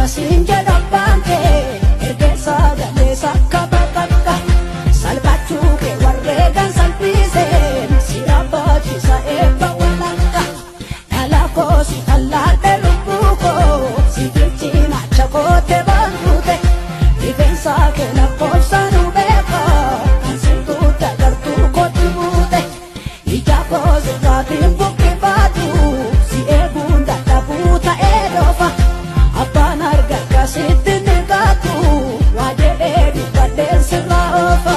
Akkasiin jedha abbaan kee ergeessa galeessa akka bakakka salphachuu kee warreegan salphiseen si dhaabbachiisa eebba walakka dhala koo si tallaadhe lubbuu koo si bilchinaacha koote baantuute rifeensa kee lakkoofsa nu beeka kan sintuutti agartuu kootti buute ija koo sirraatiin buqqifaatu si eeguun dadhabuu ta'ee doofa. Abbaan arga akkasitti ni gaatu waa jedhee dubbadheen sirraa oofa.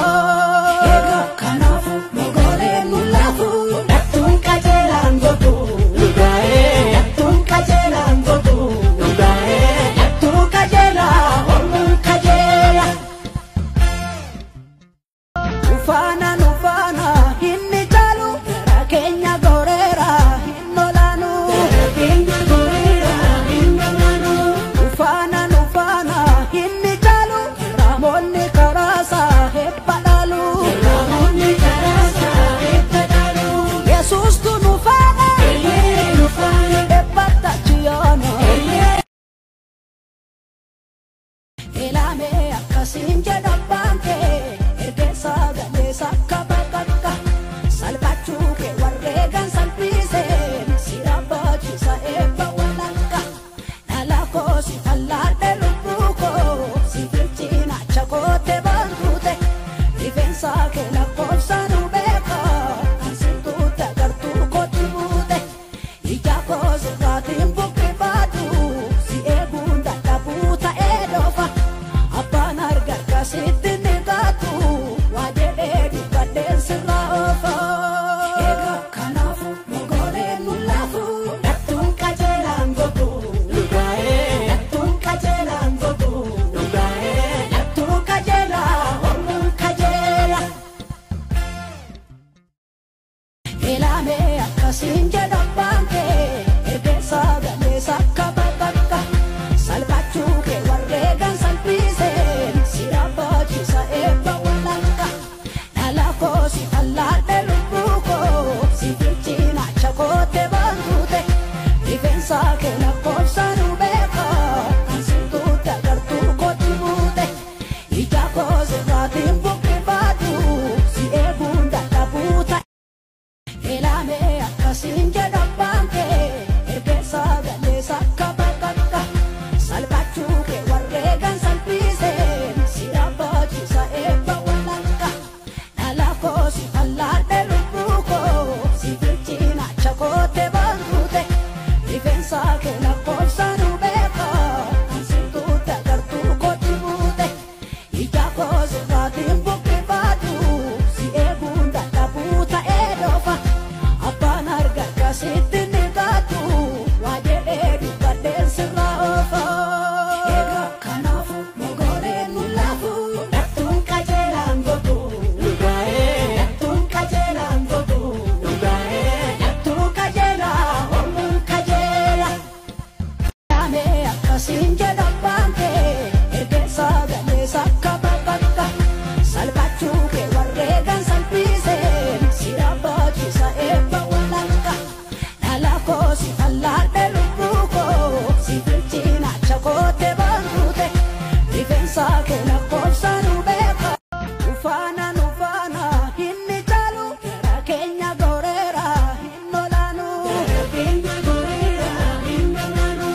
Egaa kanaafu mogooleen nu laafu dhattuun qajeelaan gogu dhugaa'ee dhattuun qajeelaan gogu dhugaa'ee dhattuu qajeelaa ormuun qajeela. Ufaana nufaana inni caalu gara keenya goreera hin olaanu. Keenya goreera hin olaanu. Ufaana nufaana inni caalu raamonni karaasaa heebba dhaalu. Raamonni karaasaa heebba dhaalu. Yesuustu nufaana. Eeyyee nufaana. Eebba tachiyaana. Eeyyee. Ilaamee akkasiin jedha abbaan kee ergeessa galeessa akka bakakka salphachuu kee warreegan salphiseen si dhaabbachiisa eebba walakka dhala koo si tallaadhe lubbuu koo si bilchinaacha koote baantuute rifeensa kee lakkoofsa nu beeka kan sintuutti agartuu kootti buute ija koo sirraatiin buqqifaatu si eeguun dadhabuu ta'ee doofa. Abbaan arga akkasitti ni gaatu waa jedhee dubbadheen sirraa oofa. Egaa kanaafu mogooleen nu laafu dhattuun qajeelaan gogu dhugaa'ee dhattuun qajeelaan gogu dhugaa'ee dhattuu qajeelaa ormuun qajeela. Ilaamee akkasiin jedha abbaan kee ergeessa galeessa akka bakakka salphachuu kee warreegan salphiseen si dhaabbachiisa eebba walakka dhala koo si tallaadhe lubbuu koo si bilchinaacha koote baantuute rifeensa kee lakkoofsa nu beeka kan sintuutti agartuu kootti buute ija koo sirraatiin buqqifaatu si eeguun dadhabuu ta'e. Ilaamee akkasiin jedha abbaan kee ergeessa galeessa akka bakakka salphachuu kee warreegan salphiseen si dhaabbachiisa eebba walakka dhala koo si tallaadhe lubbuu koo si bilchinaacha koote baantuute rifeensa kee lakkoofsa nu beeka kan sintuutti agartuu kootti buute ija koo sirraatiin buqqifaatu si eeguun dadhabuu ta'ee doofa. Abbaan arga akkasitti ni gaatu waa jedhee dubbadheen sirraa oofa. Egaa kanaafu mogooleen nu laafu dhattuun qajeelaan gogu dhugaa'ee dhattuun qajeelaan gogu dhugaa'ee dhattuu qajeelaa ormuun qajeela. Ilaamee akkasiin jedha abbaan kee ergeessa galeessa akka bakakka salphachuu kee warreegan salphiseen si dhaabbachiisa eebba walakka dhala koo si tallaadhe lubbuu koo si bilchinaacha koote baantuute rifeensa kee lakkoofsa nu beeka. Ufaana nufaana inni caalu gara keenya goreera hin olaanu. Keenya goreera hin olaanu.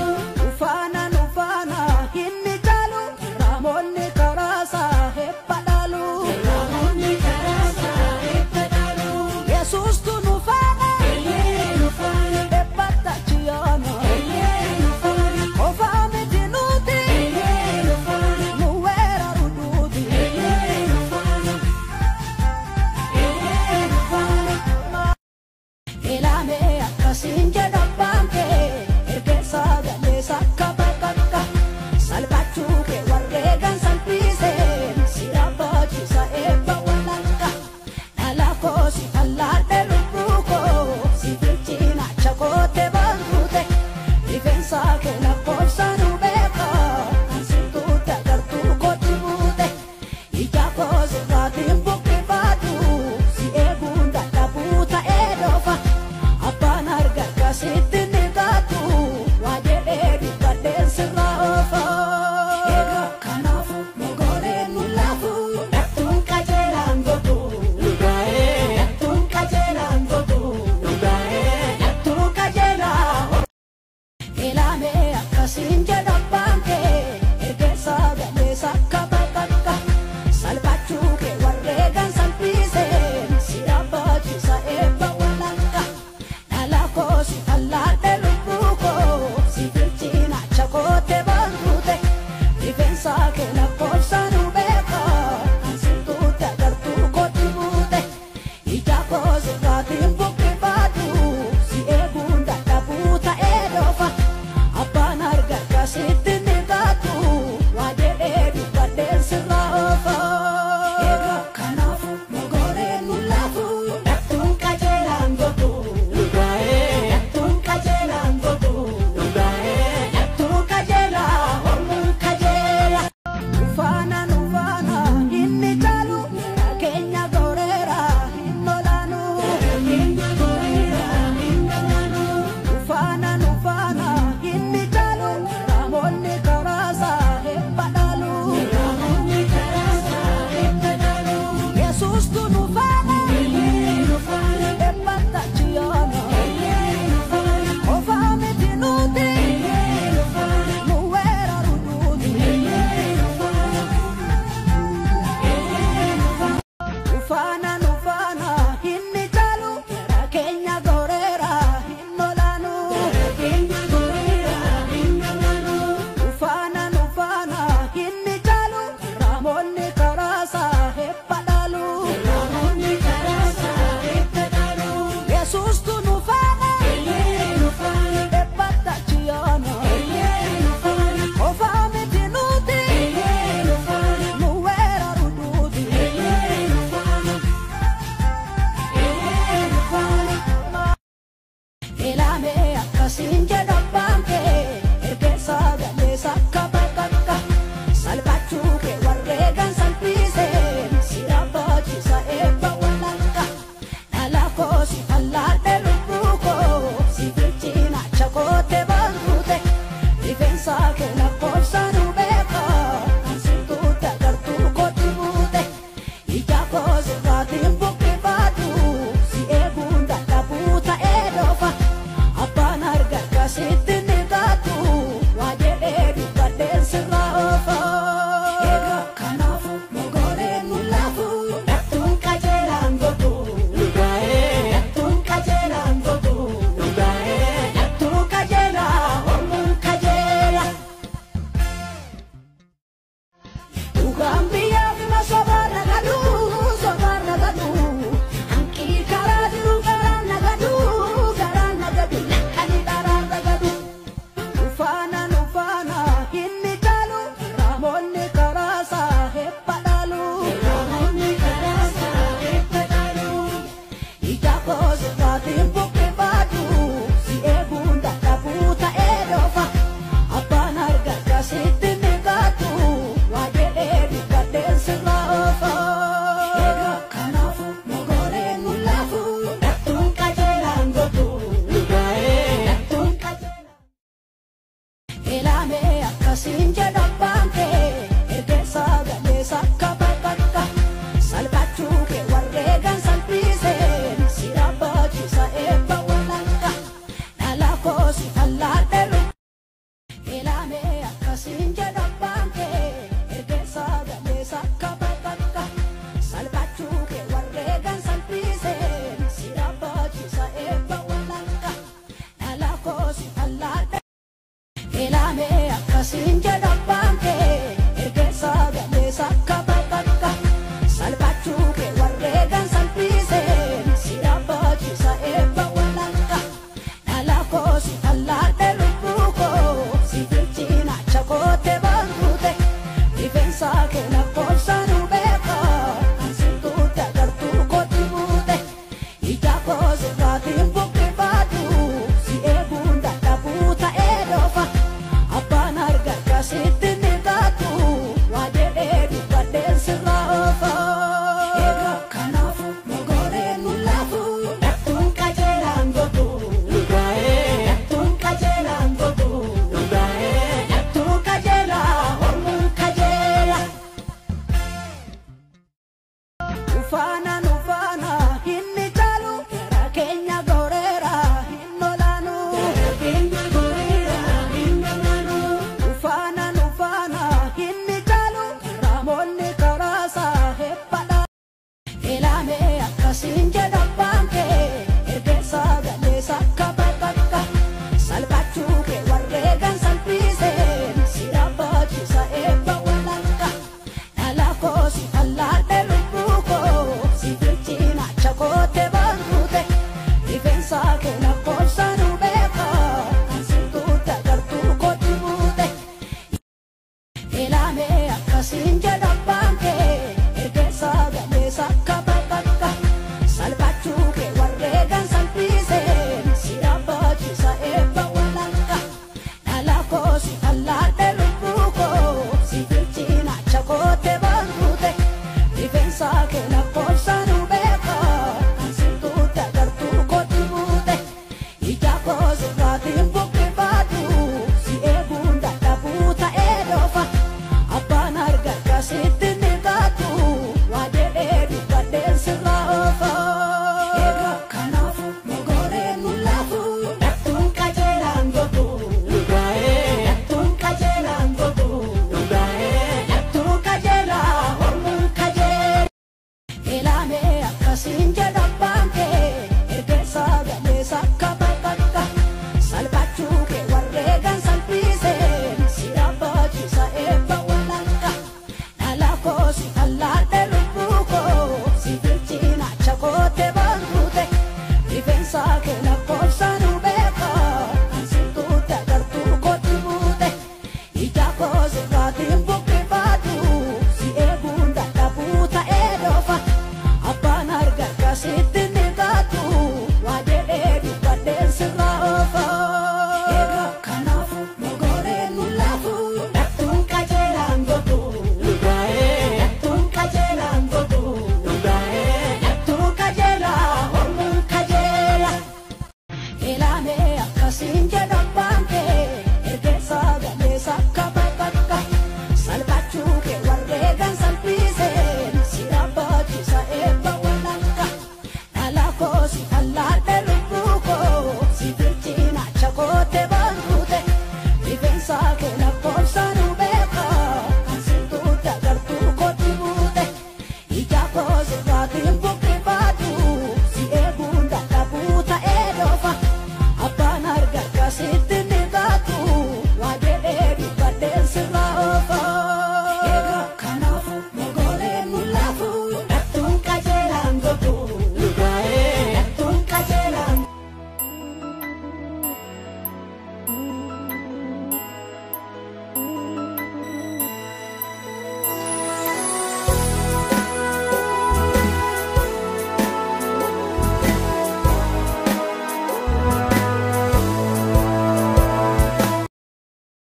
Ufaana nufaana inni caalu raamonni karaasaa heebba dhaalu. Raamonni karaasaa heebba dhaalu. Yesuustu nufaana. Eeyyee nufaana. Eebba tachiyaana. Eeyyee nufaana. Qofaa miti nuti. Eeyyee nufaana. Nu weeraru duuti. Eeyyee nufaana. Eeyyee nufaana. Ilaamee akkasiin jedha abbaan kee ergeessa galeessa akka bakakka salphachuu kee warreegan salphiseen si dhaabbachiisa eebba walakka dhala koo si tallaadhe lubbuu koo si bilchinaacha koote baantuute rifeensa kee lakkoofsa nu beeka kan sintuutti agartuu kootti buute ija koo sirraatiin buqqifaatu si eeguun dadhabuu ta'ee doofa. Abbaan arga akkasitti ni gaatu waa jedhee dubbadheen sirraa oofa. akkasiin jedha abbaan kee ergeessa galeessa akka bakakka salphachuu kee warreegan salphiseen si rabbaachisa eebba walakka dhala koo si fallaadheeru ilaamee akkasiin jedha abbaan kee ergeessa galeessa akka bakakka salphachuu kee warreegan salphiseen si rabbaachisa eebba walakka dhala koo si fallaadheeru ilaamee akkasiin jedha abbaan kee ergeessa galeessa akka bakakka salphachuu kee warreegan salphiseen si rabbaachisa eebba walakka dhala koo si fallaadhe lubbuu koo si bilchinaacha koote baangute rifeensa kee lakkoofsa nu beeka kan sirtuutti agartuu kooti buute ija koo sirraatiin buqqifaadhu si eeguun dadhabuu ta'ee doofa abbaan arga akkasitti ni gaatu waa jedhee dubbadheen sirraa oofa. Egaa kanaafu mogoreen nu laafu dhattuun qajeelaan godhu dhattuun qajeelaan godhu dhattuun qajeelaa ormuun qajeela. Ufaana nufaana inni caalu gara keenya goreera hin olaanu. Ufaana nufaana inni caalu karamoonni karaasaa hebbadha. Ilaamee akkasiin jedha abbaan kee ergeessa galeessa akka bakakka salphachuu kee warreegan salphiseen si rabbaachisa eebba walakka dhala koo si fallaadhe lubbuu koo si bilchinaacha koote baangute rifeensa kee lakkoofsa nu beeka kan sirtuutti agartuu kooti buute ilaamee akkasiin jedha abbaan kee ergeessa galeessa akka bakakka salphachuu kee warreegan salphiseen si rabbaachisa eebba walakka dhala koo si fallaadhe.